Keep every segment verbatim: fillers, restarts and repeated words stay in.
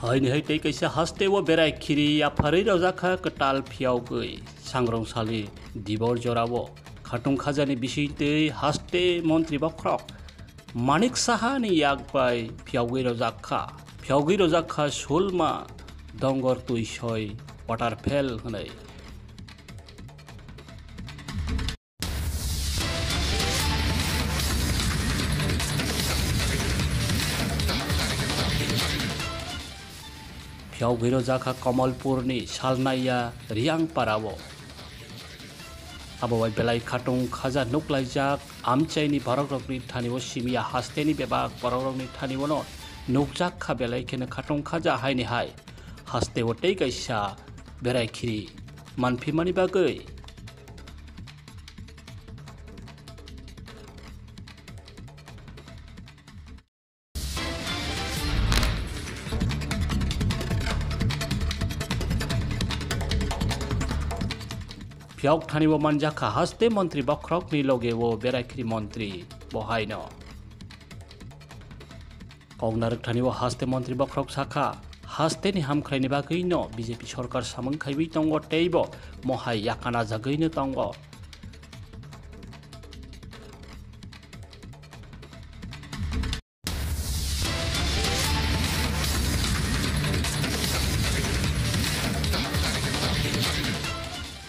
Haini hai tei kaisa haste o berai khiri yapharwi rojak kha kwtal phiyogwi. Sangrong sali dibor jorao khatung khajani bisingtwi haste montri bokhorok Manik Saha ni yak bai phiyogwi rojak kha. Phiyogwi rojak kha sulma dongor twi soi waterfall hwnwi. Phiyogwi rojak kha Kamalpurni Salnaiya Riang parao. Abo bai belai khatung khaja nuklaijak amchaini borokrokni thanio simiya hasteni bebak borokrokni thaniono nukjak kha belai kheno khatung khaja haini hai hasteo tei kaisa berai khiri manphimani bagwi. Phiyok thani bo manjakha haste montri bokhorokni loge o berai khiri montri bo haino. Kok narwk thani o haste montri bokhorok sakha, hasteni hamkhraini bagwino B J P sorkar samung khaiwi tongo tei bo mohai yakana jagwino tongo.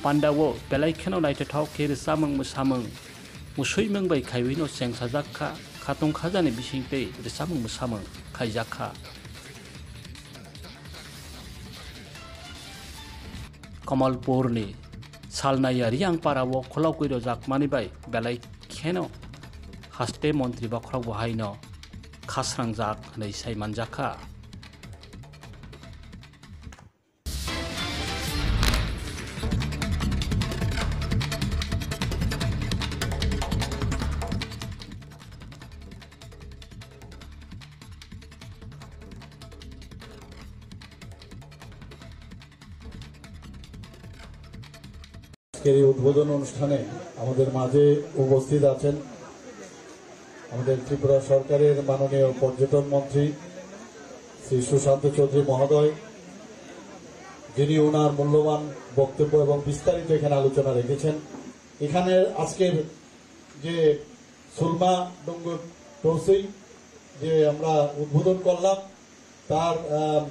Pandao belai kheno naithothok khe rwchapmung mwsamung, mwswimung bai khaiwino chengsajak kha, khatung khajani bisingtwi rwchapmung mwsamung khaijak kha. Kamalpurni Salnaiya Riang parao khulokwi rojakmani bai belai kheno haste montri bokhorok bo haino khasrangjak hwnwi sai manjakha. আজকের এই উদ্বোধন অনুষ্ঠানে আমাদের মাঝে উপস্থিত আছেন আমাদের ত্রিপুরা সরকারের মাননীয় পর্যটন মন্ত্রী শ্রী সুশান্ত চৌধুরী মহোদয়, যিনি ওনার মূল্যবান বক্তব্য এবং বিস্তারিত এখানে আলোচনা রেখেছেন। এখানে আজকের যে সুলমা ডুঙ্গুর তহসিল যে আমরা উদ্বোধন করলাম, তার আহ,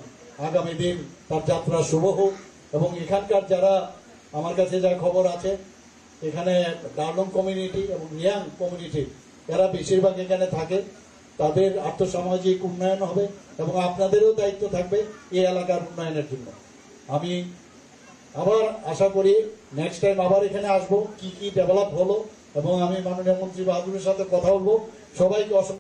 আগামী দিন তার যাত্রা শুভ হোক। এবং এখানকার যারা, আমার কাছে যা খবর আছে, এখানে ডার্লং কমিউনিটি এবং রিয়াং কমিউনিটি, এরা বেশিরভাগ এখানে থাকে। তাদের আর্থসামাজিক উন্নয়ন হবে এবং আপনাদেরও দায়িত্ব থাকবে এই এলাকার উন্নয়নের জন্য। আমি আবার আশা করি নেক্সট টাইম আবার এখানে আসবো, কি কি ডেভেলপ হলো, এবং আমি মাননীয় মন্ত্রী বাহাদুরের সাথে কথা বলবো। সবাইকে অসংখ্য